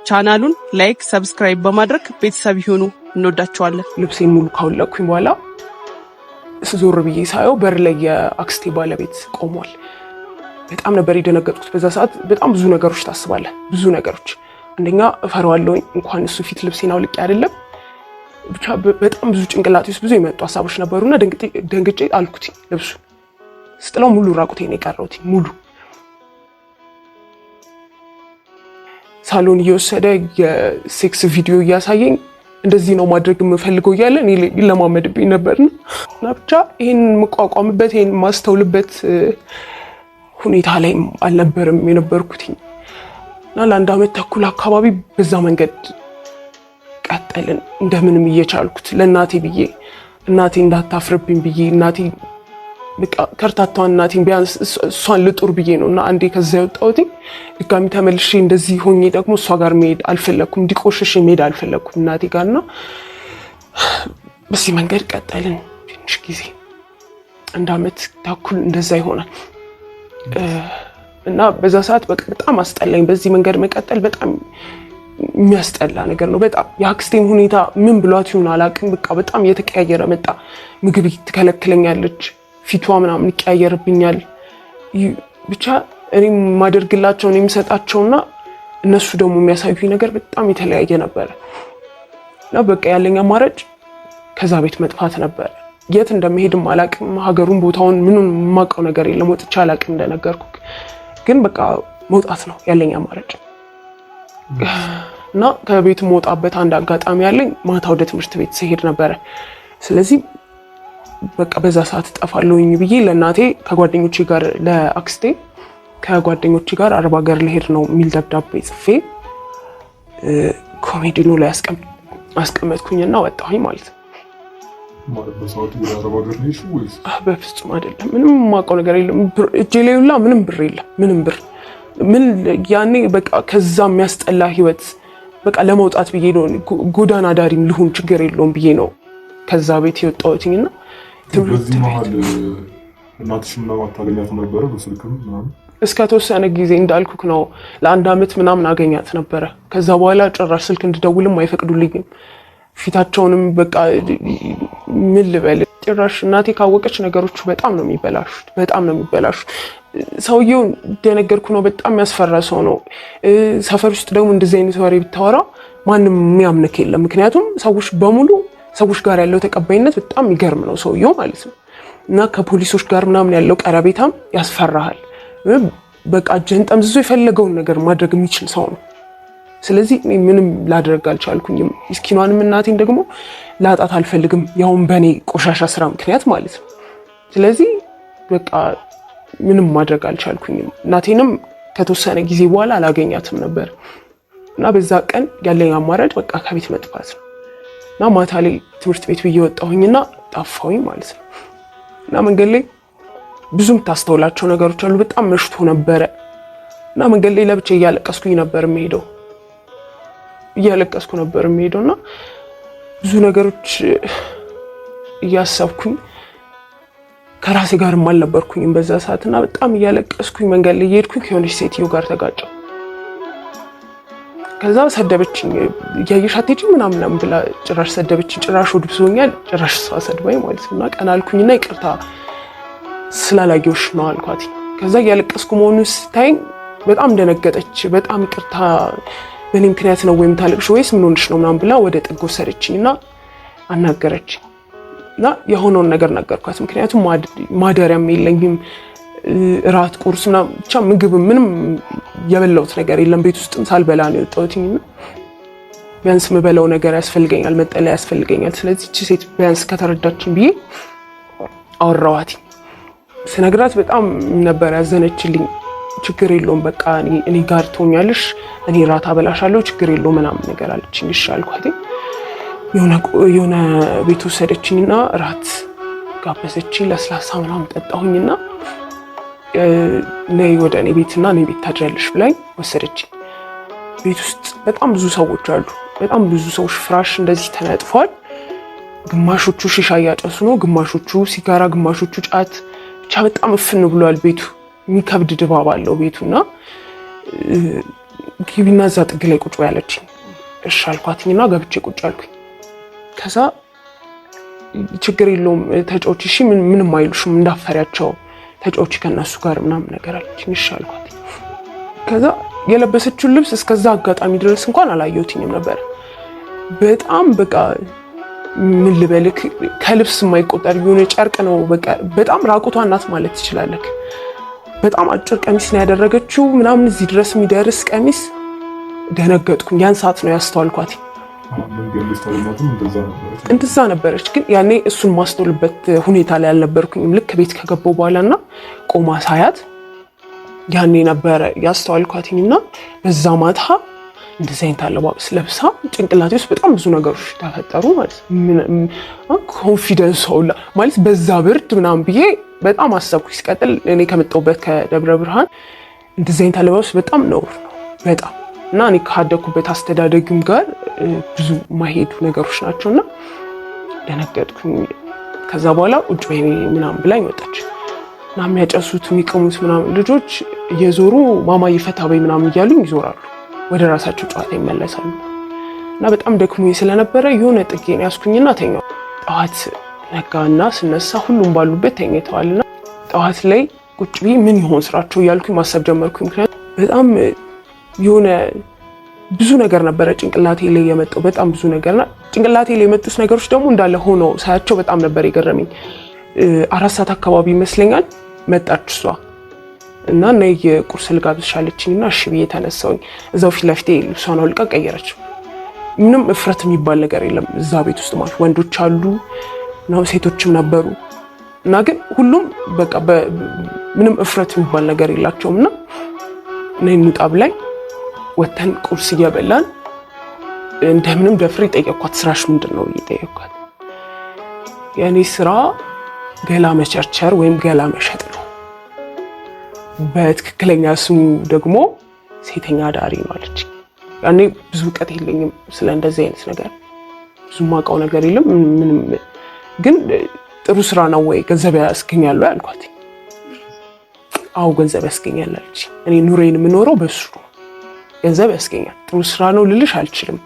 ቻናሉን like፣ subscribe በማድረግ ቤተሰብ ይሁኑ። እንወዳችኋለን። ልብሴን ሙሉ ካወለቅኩኝ በኋላ ስዞር ብዬ ሳየው በር ላይ የአክስቴ ባለቤት ቆሟል። በጣም ነበር የደነገጥኩት። በዛ ሰዓት በጣም ብዙ ነገሮች ታስባለህ፣ ብዙ ነገሮች። አንደኛ እፈራዋለሁኝ፣ እንኳን እሱ ፊት ልብሴን አውልቄ አይደለም ብቻ በጣም ብዙ ጭንቅላቴ ውስጥ ብዙ የመጡ ሀሳቦች ነበሩና ደንግጬ አልኩት። ልብሱን ስጥለው ሙሉ ራቁቴን የቀረሁት ሙሉ ሳሎን እየወሰደ የሴክስ ቪዲዮ እያሳየኝ እንደዚህ ነው ማድረግ የምፈልገው እያለ እኔ ይለማመድብኝ ነበር። እና ብቻ ይህን የምቋቋምበት ይህን የማስተውልበት ሁኔታ ላይ አልነበርም የነበርኩት። እና ለአንድ ዓመት ተኩል አካባቢ በዛ መንገድ ቀጠልን። እንደምንም እየቻልኩት ለእናቴ ብዬ፣ እናቴ እንዳታፍርብኝ ብዬ፣ እናቴ በቃ ከርታቷን እናቴን ቢያንስ እሷን ልጡር ብዬ ነው። እና አንዴ ከዛ የወጣሁት ድጋሚ ተመልሼ እንደዚህ ሆኜ ደግሞ እሷ ጋር መሄድ አልፈለግኩም። እንዲቆሸሽ መሄድ አልፈለግኩም እናቴ ጋር። እና በዚህ መንገድ ቀጠልን ትንሽ ጊዜ፣ አንድ ዓመት ተኩል እንደዛ ይሆናል። እና በዛ ሰዓት በቃ በጣም አስጠላኝ። በዚህ መንገድ መቀጠል በጣም የሚያስጠላ ነገር ነው። በጣም የአክስቴም ሁኔታ ምን ብሏት ይሁን አላውቅም። በቃ በጣም እየተቀያየረ መጣ። ምግብ ትከለክለኛለች፣ ፊቷ ምናምን ይቀያየርብኛል። ብቻ እኔ የማደርግላቸው፣ እኔ የምሰጣቸውና እነሱ ደግሞ የሚያሳዩኝ ነገር በጣም የተለያየ ነበረ። እና በቃ ያለኝ አማራጭ ከዛ ቤት መጥፋት ነበረ። የት እንደምሄድም አላውቅም። ሀገሩን፣ ቦታውን፣ ምኑን የማውቀው ነገር የለም። ወጥቼ አላውቅም እንደነገርኩህ። ግን በቃ መውጣት ነው ያለኝ አማራጭ። እና ከቤት የምወጣበት አንድ አጋጣሚ ያለኝ ማታ ወደ ትምህርት ቤት ስሄድ ነበረ። ስለዚህ በቃ በዛ ሰዓት እጠፋለሁኝ ብዬ ለእናቴ ከጓደኞቼ ጋር፣ ለአክስቴ ከጓደኞቼ ጋር አረብ ሀገር ልሄድ ነው የሚል ደብዳቤ ጽፌ ኮሜዲኖ ላይ አስቀመጥኩኝና ወጣሁኝ ማለት ነው። ማለት በሰዓቱ ወደ አረብ ሀገር ነው የሄድሽው ወይስ? በፍጹም አይደለም። ምንም የማውቀው ነገር የለም። እጄ ላይ ሁላ ምንም ብር የለም። ምንም ብር ምን ያኔ በቃ ከዛ የሚያስጠላ ህይወት በቃ ለመውጣት ብዬ ነው፣ ጎዳና ዳሪም ልሁን ችግር የለውም ብዬ ነው ከዛ ቤት የወጣሁትኝ። እና ትምህርት በዚህ ቤት መሀል እናትሽ ምናምን አታገኛትም ነበረ በስልክም ምናምን? እስከ ተወሰነ ጊዜ እንዳልኩክ ነው፣ ለአንድ ዓመት ምናምን አገኛት ነበረ። ከዛ በኋላ ጭራሽ ስልክ እንድደውልም አይፈቅዱልኝም። ፊታቸውንም በቃ ምን ልበል፣ ጭራሽ እናቴ ካወቀች ነገሮቹ በጣም ነው የሚበላሹት፣ በጣም ነው የሚበላሹት። ሰውየው እንደነገርኩ ነው፣ በጣም የሚያስፈራ ሰው ነው። ሰፈር ውስጥ ደግሞ እንደዚህ አይነት ወሬ ብታወራ ማንም የሚያምንክ የለም። ምክንያቱም ሰዎች በሙሉ ሰዎች ጋር ያለው ተቀባይነት በጣም የሚገርም ነው ሰውየው ማለት ነው። እና ከፖሊሶች ጋር ምናምን ያለው ቀረቤታም ያስፈራሃል። በቃ እጅህን ጠምዝዞ የፈለገውን ነገር ማድረግ የሚችል ሰው ነው። ስለዚህ እኔ ምንም ላደርግ አልቻልኩኝም። ምስኪኗንም እናቴን ደግሞ ላጣት አልፈልግም፣ ያውም በእኔ ቆሻሻ ስራ ምክንያት ማለት ነው። ስለዚህ በቃ ምንም ማድረግ አልቻልኩኝም። እናቴንም ከተወሰነ ጊዜ በኋላ አላገኛትም ነበር። እና በዛ ቀን ያለኝ አማራጭ በቃ ከቤት መጥፋት ነው። እና ማታ ላይ ትምህርት ቤት ብዬ ወጣሁኝና ጠፋሁኝ ማለት ነው። እና መንገድ ላይ ብዙ የምታስተውላቸው ነገሮች አሉ። በጣም መሽቶ ነበረ እና መንገድ ላይ ለብቻ እያለቀስኩኝ ነበር የምሄደው፣ እያለቀስኩ ነበር የምሄደው። እና ብዙ ነገሮች እያሰብኩኝ ከራሴ ጋርም አልነበርኩኝም በዛ ሰዓት። እና በጣም እያለቀስኩኝ መንገድ ላይ እየሄድኩኝ ከሆነች ሴትዮ ጋር ተጋጨሁ። ከዛ ሰደበችኝ። እያየሽ አትሄጂም ምናምን ምናምን ብላ ጭራሽ ሰደበችኝ። ጭራሽ ወድ ብሶኛል። ጭራሽ እሷ ሰድባኝ ማለት ነው። እና ቀና አልኩኝና ይቅርታ ስላላየሁሽ ነው አልኳት። ከዛ እያለቀስኩ መሆኑን ስታይኝ በጣም ደነገጠች። በጣም ይቅርታ፣ በእኔ ምክንያት ነው ወይም ታለቅሽ ወይስ ምን ሆንሽ ነው ምናምን ብላ ወደ ጥግ ወሰደችኝ እና አናገረችኝ። እና የሆነውን ነገር ነገርኳት። ምክንያቱም ማደሪያም የለኝም፣ እራት፣ ቁርስ ምናምን ብቻ ምግብ ምንም የበላሁት ነገር የለም። ቤት ውስጥም ሳልበላ ነው የወጣሁት። ቢያንስ የምበላው ነገር ያስፈልገኛል፣ መጠለያ ያስፈልገኛል። ስለዚህ እቺ ሴት ቢያንስ ከተረዳችን ብዬ አወራኋት። ስነግራት በጣም ነበር ያዘነችልኝ። ችግር የለውም በቃ እኔ ጋር ትሆኛለሽ፣ እኔ ራት አበላሻለሁ፣ ችግር የለውም ምናምን ነገር አለችኝ። እሺ አልኳት። የሆነ ቤት ወሰደችኝና ራት ጋበዘችኝ። ለስላሳ ምናምን ጠጣሁኝና ነይ ወደ እኔ ቤትና እኔ ቤት ታድሪያለሽ ብላኝ ወሰደችኝ። ቤት ውስጥ በጣም ብዙ ሰዎች አሉ። በጣም ብዙ ሰዎች፣ ፍራሽ እንደዚህ ተነጥፏል። ግማሾቹ ሺሻ እያጨሱ ነው፣ ግማሾቹ ሲጋራ፣ ግማሾቹ ጫት። ብቻ በጣም እፍን ብሏል ቤቱ። የሚከብድ ድባብ አለው ቤቱና ግቢና እዛ ጥግ ላይ ቁጭ በይ አለችኝ። እሺ አልኳትኝና ገብቼ ቁጭ አልኩኝ። ከዛ ችግር የለውም ተጫውቺ፣ እሺ ምንም አይሉሽም እንዳፈሪያቸው ተጫውቺ ከእነሱ ጋር ምናምን ነገር አለችኝ። እሺ አልኳት። ከዛ የለበሰችውን ልብስ እስከዛ አጋጣሚ ድረስ እንኳን አላየሁትኝም ነበር። በጣም በቃ ምን ልበልክ ከልብስ የማይቆጠር የሆነ ጨርቅ ነው። በቃ በጣም ራቁቷን ናት ማለት ትችላለህ። በጣም አጭር ቀሚስ ነው ያደረገችው ምናምን እዚህ ድረስ የሚደርስ ቀሚስ። ደነገጥኩኝ። ያን ሰዓት ነው ያስተዋልኳት። እንደዛ ነበረች። ግን ያኔ እሱን ማስተውልበት ሁኔታ ላይ አልነበርኩኝም። ልክ ቤት ከገባሁ በኋላ እና ቆማ ሳያት ያኔ ነበረ ያስተዋልኳትኝ። እና በዛ ማታ እንደዚህ አይነት አለባበስ ለብሳ ጭንቅላቴ ውስጥ በጣም ብዙ ነገሮች ተፈጠሩ ማለት ነው። Confidence ሁላ ማለት በዛ ብርድ ምናምን ብዬ በጣም አሰብኩ። ሲቀጥል እኔ ከመጣሁበት ከደብረ ብርሃን እንደዚህ አይነት አለባበስ በጣም ነውር ነው በጣም፣ እና እኔ ካደኩበት አስተዳደግም ጋር ብዙ ማሄዱ ነገሮች ናቸው እና ደነገጥኩኝ። ከዛ በኋላ ቁጭ በይ ምናምን ብላኝ ወጣች እና የሚያጨሱት የሚቅሙት ምናምን ልጆች እየዞሩ ማማ ፈታ በይ ምናምን እያሉኝ ይዞራሉ፣ ወደ ራሳቸው ጨዋታ ይመለሳሉ። እና በጣም ደክሞኝ ስለነበረ የሆነ ጥጌን ያስኩኝና ተኛሁ። ጠዋት ነጋና ስነሳ ሁሉም ባሉበት ተኝተዋልና ጠዋት ላይ ቁጭ ብዬ ምን ይሆን ስራቸው እያልኩኝ ማሰብ ጀመርኩኝ። ምክንያቱም በጣም የሆነ ብዙ ነገር ነበረ ጭንቅላቴ ላይ የመጣው፣ በጣም ብዙ ነገርና ጭንቅላቴ ላይ የመጡት ነገሮች ደግሞ እንዳለ ሆነው ሳያቸው በጣም ነበር የገረመኝ። 4 ሰዓት አካባቢ ይመስለኛል መጣች እሷ እና ነይ ቁርስ ልጋብዝሽ አለችኝ እና እሺ ብዬ ተነሳሁኝ። እዛው ፊት ለፊቴ ልብሷን አውልቃ ቀየረች። ምንም እፍረት የሚባል ነገር የለም እዛ ቤት ውስጥ፣ ማለት ወንዶች አሉ ነው ሴቶችም ነበሩ እና ግን ሁሉም በቃ ምንም እፍረት የሚባል ነገር የላቸውም። እና ነይ እንውጣ ብላኝ ወተን ቁርስ እየበላን እንደምንም ደፍሬ ጠየኳት። ስራሽ ምንድን ነው ብዬ ጠየኳት። የእኔ ስራ ገላ መቸርቸር ወይም ገላ መሸጥ ነው። በትክክለኛ ስሙ ደግሞ ሴተኛ አዳሪ ነው አለች። ያኔ ብዙ እውቀት የለኝም ስለ እንደዚህ አይነት ነገር፣ ብዙ ማውቀው ነገር የለም ምንም። ግን ጥሩ ስራ ነው ወይ፣ ገንዘብ ያስገኛል ወይ አልኳት። አዎ ገንዘብ ያስገኛል አለች። እኔ ኑሬን የምኖረው በሱ ነው። ገንዘብ ያስገኛል። ጥሩ ስራ ነው ልልሽ አልችልም።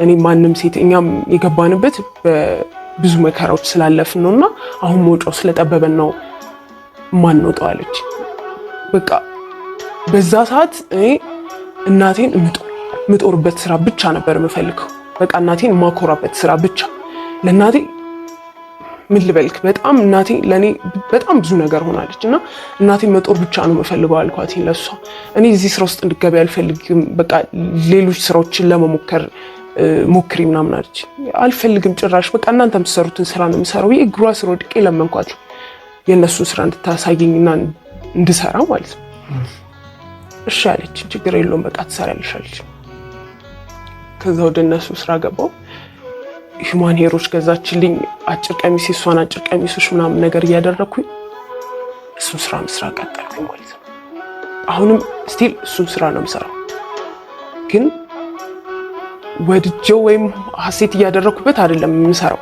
እኔ ማንም ሴት እኛም የገባንበት በብዙ መከራዎች ስላለፍን ነው እና አሁን መውጫው ስለጠበበን ነው ማንወጣው አለች። በቃ በዛ ሰዓት እኔ እናቴን የምጦርበት ስራ ብቻ ነበር የምፈልገው። በቃ እናቴን የማኮራበት ስራ ብቻ። ለእናቴ ምን ልበልክ፣ በጣም እናቴ ለእኔ በጣም ብዙ ነገር ሆናለች እና እናቴን መጦር ብቻ ነው የምፈልገው አልኳት ለእሷ። እኔ እዚህ ስራ ውስጥ እንድገቢ አልፈልግም፣ በቃ ሌሎች ስራዎችን ለመሞከር ሞክሪ ምናምን አለች። አልፈልግም ጭራሽ፣ በቃ እናንተ የምትሰሩትን ስራ ነው የምሰራው። እግሯ ስር ወድቄ ለመንኳት የእነሱን ስራ እንድታሳየኝና እንድሰራ ማለት ነው። እሺ አለች፣ ችግር የለውም በቃ ትሰሪያለሽ አለች። ከዛ ወደ እነሱ ስራ ገባው። Human hair ኦች ገዛችልኝ፣ አጭር ቀሚስ፣ የእሷን አጭር ቀሚሶች ምናምን ነገር እያደረግኩኝ እሱን ስራ መስራት ቀጠልኩኝ ማለት ነው። አሁንም still እሱን ስራ ነው የምሰራው፣ ግን ወድጄው ወይም ሀሴት እያደረግኩበት አይደለም የምሰራው።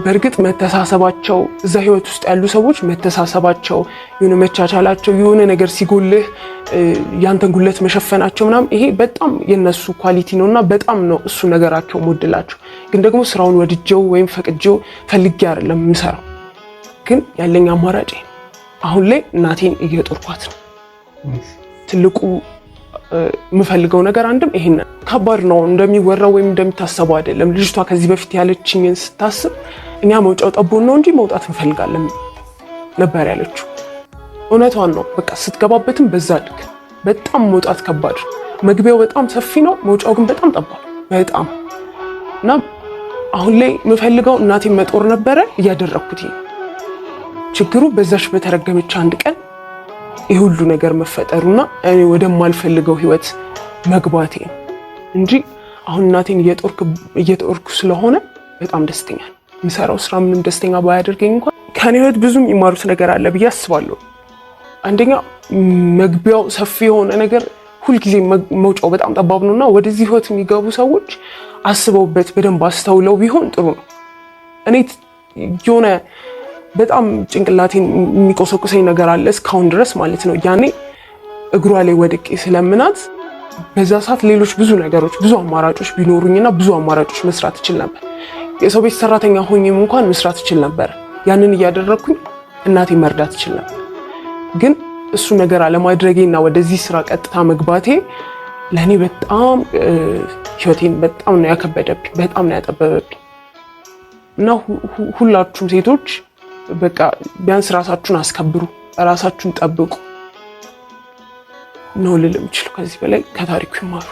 በእርግጥ መተሳሰባቸው፣ እዛ ህይወት ውስጥ ያሉ ሰዎች መተሳሰባቸው፣ የሆነ መቻቻላቸው፣ የሆነ ነገር ሲጎልህ ያንተን ጉለት መሸፈናቸው ምናምን ይሄ በጣም የነሱ quality ነው እና በጣም ነው እሱ ነገራቸው ምወድላቸው። ግን ደግሞ ስራውን ወድጄው ወይም ፈቅጄው ፈልጌ አይደለም የምሰራው። ግን ያለኝ አማራጭ አሁን ላይ እናቴን እየጦርኳት ነው። ትልቁ የምፈልገው ነገር አንድም ይሄን፣ ከባድ ነው፣ እንደሚወራው ወይም እንደሚታሰበው አይደለም። ልጅቷ ከዚህ በፊት ያለችኝን ስታስብ እኛ መውጫው ጠቦን ነው እንጂ መውጣት እንፈልጋለን ነበር ያለችው። እውነቷን ነው። በቃ ስትገባበትም በዛ ልክ በጣም መውጣት ከባድ ነው። መግቢያው በጣም ሰፊ ነው፣ መውጫው ግን በጣም ጠባብ በጣም። እና አሁን ላይ የምፈልገው እናቴን መጦር ነበረ፣ እያደረግኩት። ችግሩ በዛሽ በተረገመች አንድ ቀን ይህ ሁሉ ነገር መፈጠሩና እኔ ወደማልፈልገው ህይወት መግባቴ ነው እንጂ አሁን እናቴን እየጦርኩ ስለሆነ በጣም ደስተኛ ነኝ። የምሰራው ስራ ምንም ደስተኛ ባያደርገኝ እንኳን ከኔ ህይወት ብዙ የሚማሩት ነገር አለ ብዬ አስባለሁ። አንደኛ መግቢያው ሰፊ የሆነ ነገር ሁልጊዜ መውጫው በጣም ጠባብ ነው እና ወደዚህ ህይወት የሚገቡ ሰዎች አስበውበት በደንብ አስተውለው ቢሆን ጥሩ ነው። እኔ የሆነ በጣም ጭንቅላቴን የሚቆሰቁሰኝ ነገር አለ እስካሁን ድረስ ማለት ነው። ያኔ እግሯ ላይ ወድቄ ስለምናት በዛ ሰዓት ሌሎች ብዙ ነገሮች፣ ብዙ አማራጮች ቢኖሩኝና ብዙ አማራጮች መስራት እችል ነበር። የሰው ቤት ሰራተኛ ሆኜም እንኳን መስራት እችል ነበር። ያንን እያደረግኩኝ እናቴ መርዳት እችል ነበር። ግን እሱ ነገር አለማድረጌና ወደዚህ ስራ ቀጥታ መግባቴ ለእኔ በጣም ህይወቴን በጣም ነው ያከበደብኝ፣ በጣም ነው ያጠበበብኝ። እና ሁላችሁም ሴቶች በቃ ቢያንስ ራሳችሁን አስከብሩ፣ ራሳችሁን ጠብቁ ነው ልል የምችለው። ከዚህ በላይ ከታሪኩ ይማሩ።